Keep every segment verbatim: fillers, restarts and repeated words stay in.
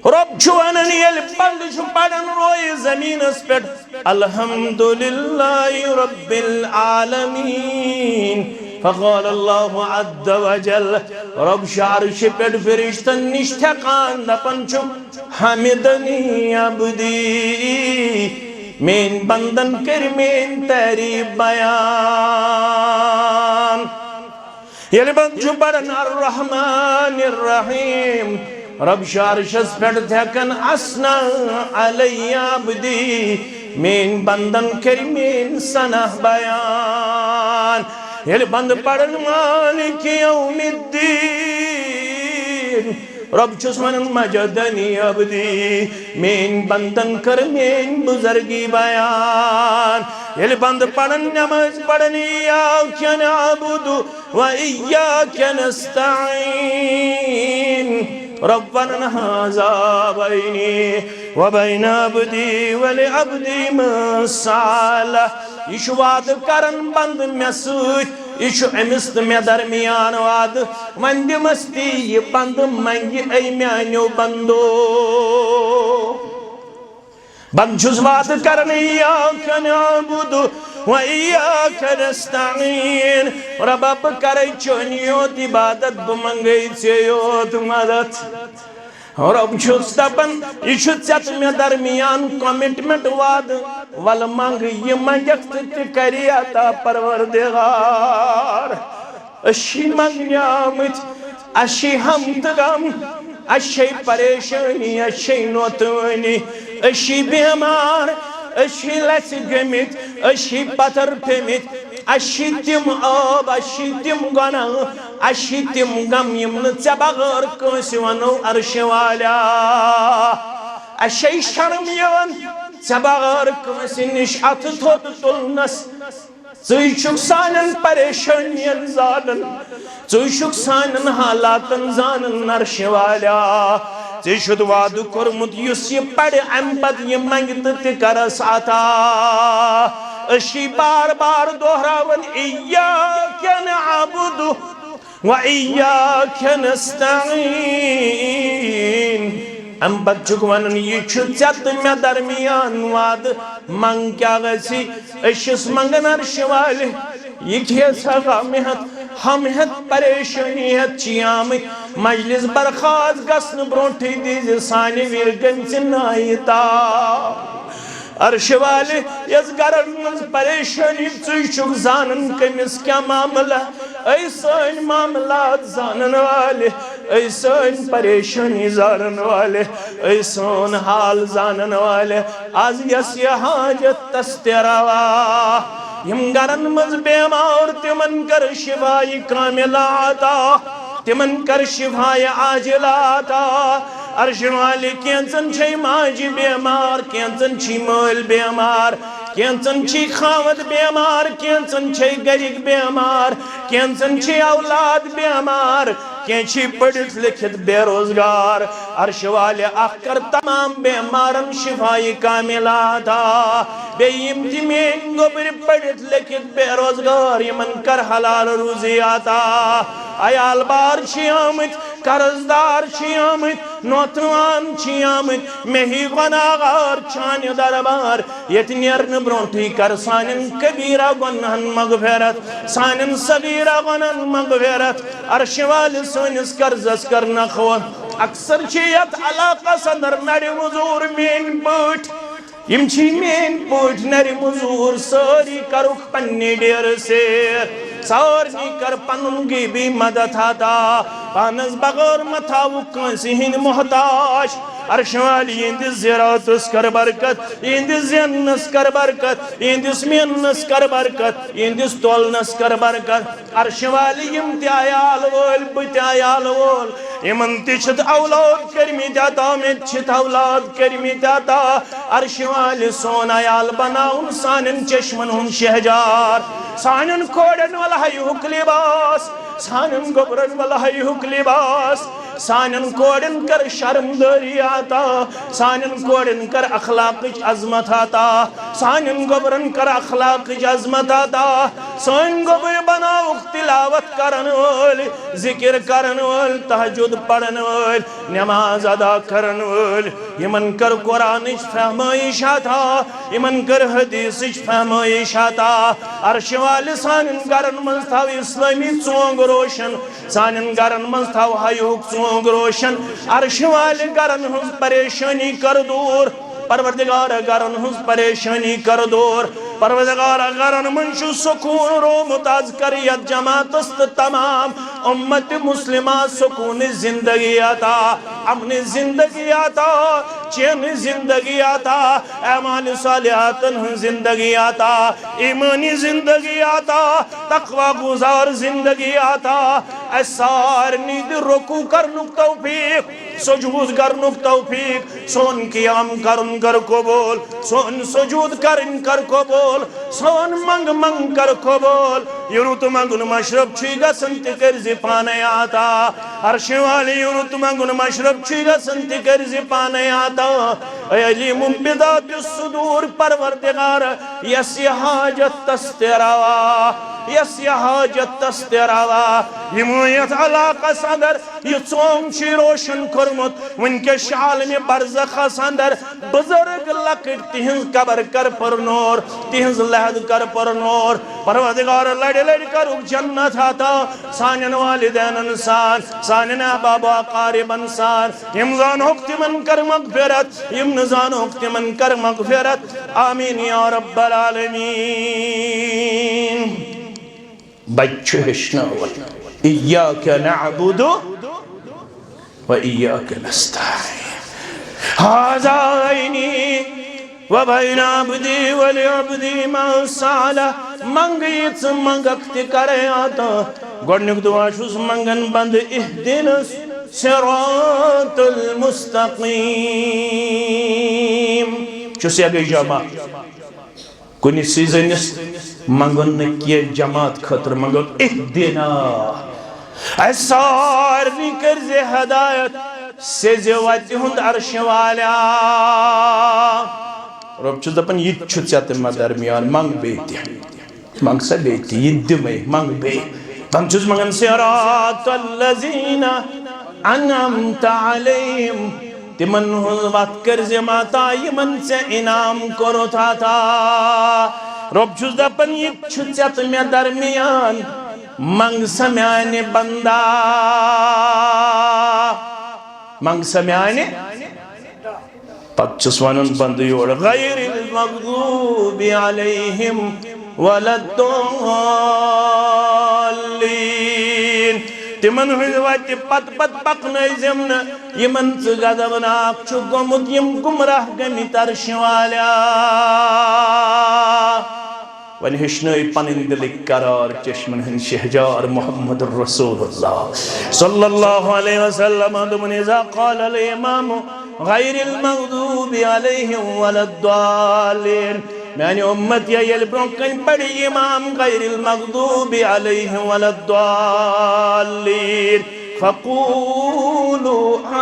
رۄب چھُ ونان، ییٚلہِ بندٕ چھُ پران رویہِ زٔمیٖنس پٮ۪ٹھ، الحمد للہ رب العالمین، فقال اللہ عز وجل، رۄب چھُ عرشہِ پٮ۪ٹھ فرشتن نِش تھٮ۪کان، دپان چھُ، حمدنی عبدی، میٲنۍ بندن کٔرۍ میٲنۍ تعریف بیان۔ ییٚلہِ بندٕ چھُ پران الرحمن الرحیم، رۄب چھُ عرشس پٮ۪ٹھ تھٮ۪کان، اثنی علی عبدی، میٲنۍ بندن کٔرۍ میٲنۍ ثنا بیان۔ ییٚلہِ بندٕ پران مالک یوم الدین، رۄب چھُس ونان، مجدنی عبدی، میٲنۍ بندن کٔر میٲنۍ بزرگی بیان۔ ییٚلہِ بندٕ پران نماز پران، ایاک نعبد و ایاک نستعین، رۄب ونان، ھذا بینی و بین عبدی ولعبدی ما سأل۔ یہِ چھُ وعدٕ کران بندٕ مےٚ سۭتۍ، یہِ چھُ أمِس تہٕ مےٚ درمیان وعدٕ۔ وۄنۍ دِمس تی یہِ بندٕ منگہِ، اے میانیو بندو۔ بندٕ چھُس وعدٕ کران، ایاک نعبد و ایاک نستعین۔ رۄبا، بہٕ کرے چٲنی یوت عبادت، بہٕ منگے ژےٚ یوت مدد۔ رۄب چھُس دپان، یہِ چھُ ژےٚ تہٕ مےٚ درمیان commitment وعدٕ۔ ولہٕ منگ، یہِ منگکھ تہٕ تہِ کری عطا پروردگار۔ أسۍ چھِ منگنہِ آمٕتۍ، اَسہِ چھِ ہم تہٕ غم، اَسہِ چھے پریشٲنی، اَسہِ چھے نوتٲنی، أسۍ چھِ بیمار، أسۍ چھِ لژِ گٔمٕتۍ، أسۍ چھِ پتھر پیٚمٕتۍ، اَسہِ چھِ تِم عٲب، اَسہِ چھِ تِم گۄناہ، اَسہِ چھِ تِم غم، یِم نہٕ ژےٚ بغٲر کٲنٛسہِ وَنو، عرشہِ والیا۔ اَسہِ چھے شرم یِوان ژےٚ بغٲر کٲنٛسہِ نِش اَتھٕ تھوٚد تُلنَس۔ ژٕے چھُکھ سانٮ۪ن پریشٲنین زانان، ژٕے چھُکھ سانٮ۪ن حالاتن زانان، عرشہِ والیا۔ ژےٚ چھُتھ وعدٕ کوٚرمُت، یُس یہِ پرِ، امہِ پتہٕ یہِ منگہِ تہٕ تہِ کرس عطا۔ أسۍ چھِ بار بار دۄہراوان، ایاک نعبد و ایاک نستعین۔ امہِ پتہٕ چھُکھ ونان، یہِ چھُ ژےٚ تہٕ مےٚ درمیان وعدٕ، منگ کیٛاہ گژھِ؟ أسۍ چھِس منگان، عرشہِ والہِ، یہِ کھے سا غم ہٮ۪تھ، ہم ہٮ۪تھ، پریشٲنی ہٮ۪تھ چھِ آمٕتۍ۔ مجلس برخاست گژھنہٕ برونٹھٕے دیٖزِ سانہِ ویٖر گٔمژِ نایہِ تاو۔ عرشہِ والہِ، یۄس گرن منٛز پریشٲنی، ژٕے چھُکھ زانان کٔمِس کیٛاہ معاملہ۔ اے سٲنۍ معاملات زانن والہِ، اے سٲنۍ پریشٲنی زانن والہِ، اے سون حال زانن والہِ، از یۄس یہِ حاجت تس تہِ روا۔ یِم گرن منٛز بیمار، تِمن کر شفایہِ کاملہ عطا، تِمن کر شفایہِ عاجلہ عطا۔ عرشہِ والہِ، کینژن چھے ماجہِ بیمار، کینژن چھی مٲلۍ بیمار، کینژن چھی خاوند بیمار، کینژن چھے گرِکۍ بیمار، کینژن چھے اولاد بیمار، کینہہ چھے پٔرِتھ لیکھِتھ بے روزگار۔ عرشہِ والہِ، اکھ کر تمام بیمارن شفایہِ کاملہ عطا۔ بیٚیہِ یِم تہِ میٲنۍ گوٚبرۍ پٔرِتھ لیکھِتھ بے روزگار، یِمن کر حلال روزی عطا۔ عیال بار چھِ آمٕتۍ، قرض دار چھِ آمٕتۍ، نوتوان چھِ آمٕتۍ، مےٚ ہی گۄناہگار چھانہِ دربار۔ ییٚتہِ نیرنہٕ برونٹھٕے کر سانٮ۪ن کبیرہ گۄناہن مغفرت، سانٮ۪ن صغیرہ گۄناہن مغفرت۔ عرشہِ والہِ، سٲنِس قرضس کر نکھوت۔ اکثر چھِ یتھ علاقس اندر نرِ مزور میٲنۍ پٲٹھۍ، یِم چھِ میٲنۍ پٲٹھۍ نرِ مزور، سٲری کرُکھ پننہِ ڈیرٕ سیر، سارنٕے کر پنُن غیبی مدد عطا۔ پانس بغٲر مہ تھاوُکھ کٲنٛسہِ ہٕنٛدۍ محتاج۔ عرشہِ والہِ، یِہنٛدِس زِراعتس کر برکت، یِہنٛدِس زیننس کر برکت، یِہنٛدِس میننس کر برکت، یِہنٛدِس تولنس کر برکت۔ عرشہِ والہِ، یِم تہِ عیال وٲلۍ، بہٕ تہِ عیال وول، یِمن تہِ چھِتھ اولاد کٔرمٕتۍ عطا، مےٚ تہِ چھِتھ اولاد کٔرمٕتۍ عطا۔ عرشہِ والہِ، سون عیال بناوُن سانٮ۪ن چشمن ہُنٛد شہجار، سانٮ۪ن کورٮ۪ن ولہیُک لباس، سانٮ۪ن گوٚبرن ولہیُک لباس، سانٮ۪ن کورٮ۪ن کر شرمدٲری عطا، سانٮ۪ن کورٮ۪ن کر اخلاقٕچ عظمت عطا، سانٮ۪ن گوٚبرن کر اخلاقٕچ عظمت عطا، سٲنۍ گوٚبٕرۍ بناوُکھ تلاوت کرن وٲلۍ، ذکر کرن وٲلۍ، تہجد پرن وٲلۍ، نماز ادا کرن وٲلۍ۔ یِمن کر قرآنٕچ فہمٲیش عطا، یِمن کر حدیثٕچ فہمٲیش عطا۔ عرشہِ والہِ سانٮ۪ن گرن منٛز تھاو اسلٲمی ژونگ روشن، سانٮ۪ن گرن منٛز تھاو حیاہُک ژونگ روشن۔ عرشہِ والہِ گرن ہٕنٛز پریشٲنی کر دوٗر۔ پروردگارا، گرن ہٕنٛز پریشٲنی کر دور۔ پروردگارا، گرن منٛز چھُ سکوٗن رومُت۔ از کر یتھ جماعتس تہٕ تمام امت مسلمہ سکوٗن زندگی عطا، امن زندگی عطا، چین زندگی عطا، اعمال صالحاتن ہٕنٛز زندگی عطا، ایمانی زندگی عطا، تقوی گزار زندگی عطا۔ اسہِ سارنٕے دِ رکوع کرنُک توفیق، سجود کرنُک توفیق، سون قیام کرُن کر قبول، سون سجود کرٕنۍ کر قبول، سون منگ منگ کر قبول۔ یہِ رُت منگُن مشرب چھُے گژھان، تہِ کٔرۍ زِ پانے عطا۔ عرشہِ والہِ، یہِ رُت منگُن مشرب چھُے گژھان، تہِ کٔرۍ زِ پانے عطا۔ اے علیم بذات الصدور، پروردگار، یس یہِ حاجت تس تہِ روا، یس یہِ حاجت تس تہِ روا۔ یِمو یتھ علاقس اندر یہِ ژونگ چھُ روشن کوٚرمُت، وٕنکیٚس چھِ عالمِ برزخس اندر بزرگ لۄکٕٹۍ، تِہنٛز قبر کر پر نور، تِہنٛز لحد کر پر نور۔ پروردگار، لڑِ لڑِ کرُکھ جنت عطا سانٮ۪ن والدینن سان، سانٮ۪ن احباب و اقاربن سان۔ یِم زانہوکھ تِمن کر مغفرت، یِم نہٕ زانہوکھ تِمن کر مغفرت۔ آمین یا رب العالمین۔ بچہ ہیٚچھناوان، ایاک نعبد و ایاک نستعین۔ ھذا بینی و بین عبدی و لعبدی ما سأل۔ منگ یہِ ژٕ منگکھ، تہِ کرے عطا۔ گۄڈنیُک دعا چھُس منگان بندٕ، اہدنا الصراط المستقیم۔ چھُس یہِ گٔے جمع۔ کُنہِ سیزنس منگُن نہٕ کینٛہہ، جماعت خٲطرٕ منگُن اہدنا۔ اسہِ سارنٕے کٔرۍ زِ ہدایت، سیٚزِ وتہِ ہُنٛد عرشہِ والیا۔ رۄب چھُس دپان، یہِ تہِ چھُ ژےٚ تہٕ مےٚ درمیان، منگ بیٚیہِ تہِ۔ منگ سا بیٚیہِ تہِ، یہِ تہِ دِمے، منگ بیٚیہِ۔ بہٕ چھُس منگان صراط الذین انعمت علیہم۔ تِمن ہٕنٛز وتھ کٔرۍ زِ عطا، یِمن ژےٚ انعام کوٚرُتھ عطا۔ رۄب چھُس دپان، یہِ تہِ چھُ ژےٚ تہٕ مےٚ درمیان، منگ سا میانہِ بندا، منگ سا میانہِ۔ پتہٕ چھُس ونان بندٕ یورٕ، غیر المغضوب علیہم ولا الضالین۔ تِمن ہٕنٛزِ وتہِ پتہٕ پتہٕ پکنٲوزٮ۪م نہٕ، یِمن ژٕ غضبناک چھُکھ گوٚمُت، یِم گمراہ گٔمٕتۍ عرشہِ والیا۔ وۄنۍ ہیٚچھنٲے پنٕنۍ دِلٕکۍ قرار، چشمن ہٕنٛدۍ شہجار محمد رسول اللہ صلی اللہ علیہ وسلم۔ دوٚپُن، اذا قال الامام غیر المغضوب علیہم ولا الضالین۔ میانہِ امت یا ییٚلہِ برونٛہہ کنہِ پرِ امام غیر المغضوب علیہم ولا الضالین، فقولوا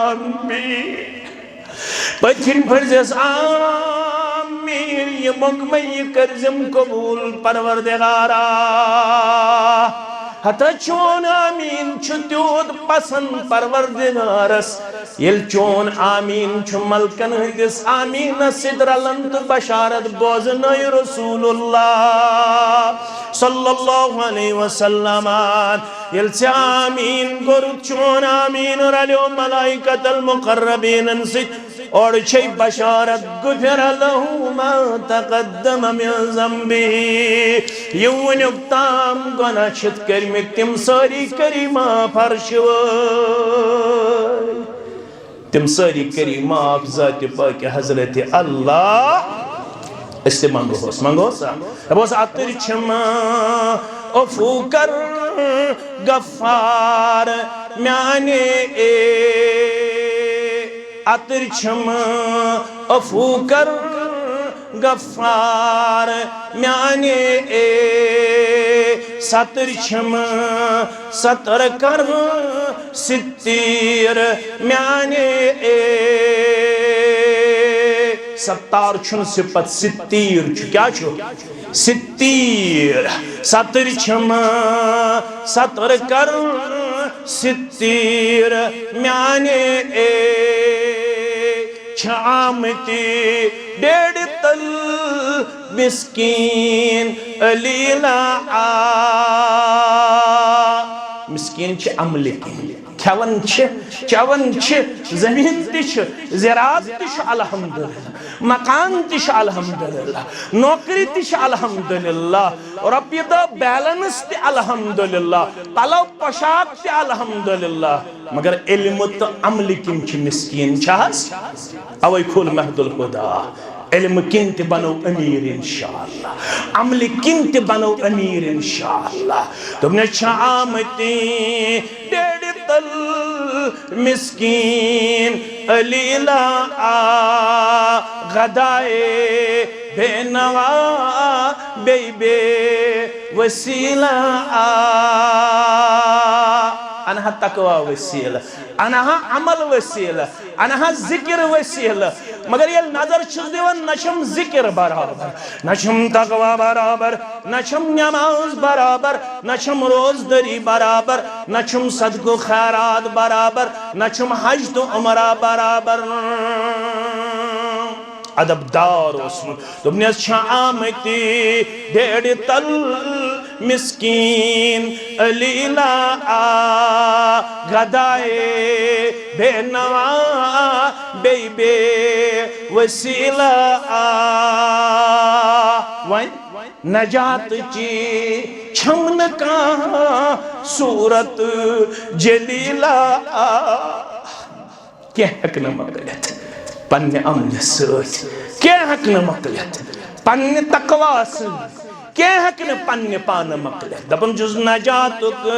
آمین۔ پٔتھِم پھٔرزٮ۪س آمین، یہِ مۄکھ مےٚ، یہِ کٔرزٮ۪م قبوٗل پروردگارا۔ ہتا چون آمین چھُ تیوٗت پسند پروردگارس، ییٚلہِ چون آمین چھُ ملکن ہٕنٛدِس آمینس سۭتۍ رلان تہٕ بشارت بوزنٲے رسول اللہ صلی اللہ علیہ وسلم۔ ییٚلہِ ژےٚ آمیٖن کوٚرُتھ، چون آمیٖن رلیو ملائکۃ المقربیٖنَن سۭتۍ، اورٕ چھے بشارت، غفر لہ ما تقدم من ذنبہ، یِم وٕنیُک تام گۄناہ چھِتھ کٔرمٕتۍ، تِم سٲری کٔری معاف عرشہِ وٲلۍ۔ تِم سٲری کٔری معاف ذاتِ پاکِ حضرت اللہ۔ أسۍ تہِ منٛگہوس، منٛگہوس۔ دَپہوس، عطر چھِم عفو کر غفار میانہِ اے، عطر چھِم عفو کر غفار میانہِ اے، ستر چھِم ستر کر ستیر میانہِ اے، ستار چھُنہٕ صفت، ستیر چھُ۔ کیٛاہ چھُ؟ ستیر۔ ستر چھم، ستر کر ستیر میانے اے۔ چھِ آمٕتۍ ڈیڈِ تل مسکین علی لا آ۔ مسکین چھِ عملہِ کِنۍ۔ کھٮ۪وان چھِ، چٮ۪وان چھِ، زٔمیٖن تہِ چھِ، زِراعت تہِ چھُ، الحمدللہ۔ مکان تہِ چھُ، الحمدللہ۔ نوکری تہِ چھِ، الحمدللہ۔ رۄپیہِ دہ بیلنس تہِ، الحمدللہ۔ پلو پوشاک تہِ، الحمدللہ۔ مگر علم تہٕ عملہِ کِنۍ چھِ مسکین، چھِ حظ؟ اوے کھول محد الہدیٰ۔ علم کِنۍ تہِ بنو امیر انشاءاللہ، عمل کِنۍ تہِ بنو امیر انشاءاللہ۔ دوٚپنس چھِ آمٕتۍ ڈیڈِ تل مسکین علی لا آ، غدائے بے نوا بے بے وسیلہ آ۔ انہا تقوی وسیلہ، انہا عمل وسیلہ، انہا ذکر وسیلہ۔ مگر ییٚلہِ نظر چھُس دِوان، نہ چھُم ذکر برابر، نہ چھُم تقوی برابر، نہ چھُم نماز برابر، نہ چھُم روزدٲری برابر، نہ چھُم صدقہٕ خیرات برابر، نہ چھُم حج تہٕ عمرہ برابر۔ ادب دار اوسمُت۔ دوٚپنس چھِ آمٕتۍ ڈیڈِ تل مسکین علی لا آ، غدائے بے نوا بے بے وسیلہ آ۔ وۄنۍ نجات چی چھم نہٕ کانٛہہ صورت جلیلہ آ۔ کینٛہہ ہیٚکہِ نہٕ مۄکلِتھ پننہِ عملہِ سۭتۍ، کینٛہہ ہیٚکہِ نہٕ مۄکلِتھ پننہِ تقوی سۭتۍ، کینٛہہ ہیٚکہِ نہٕ پننہِ پانہٕ مۄکلِتھ۔ دپان چھُس نجاتُک،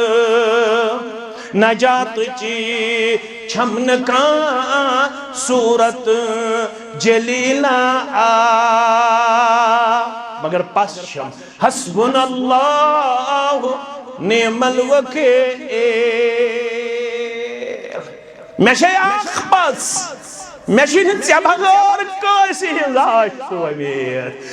نجات چی چھم نہٕ کانٛہہ صورت جلیلہ آ۔ مگر پس چھم حسبنا اللہ نعم الوکیل۔ مےٚ چھے اکھ پژھ، مےٚ چھُنہٕ ژےٚ بغٲر کٲنٛسہِ ہٕنٛز آش تہٕ وۄمید۔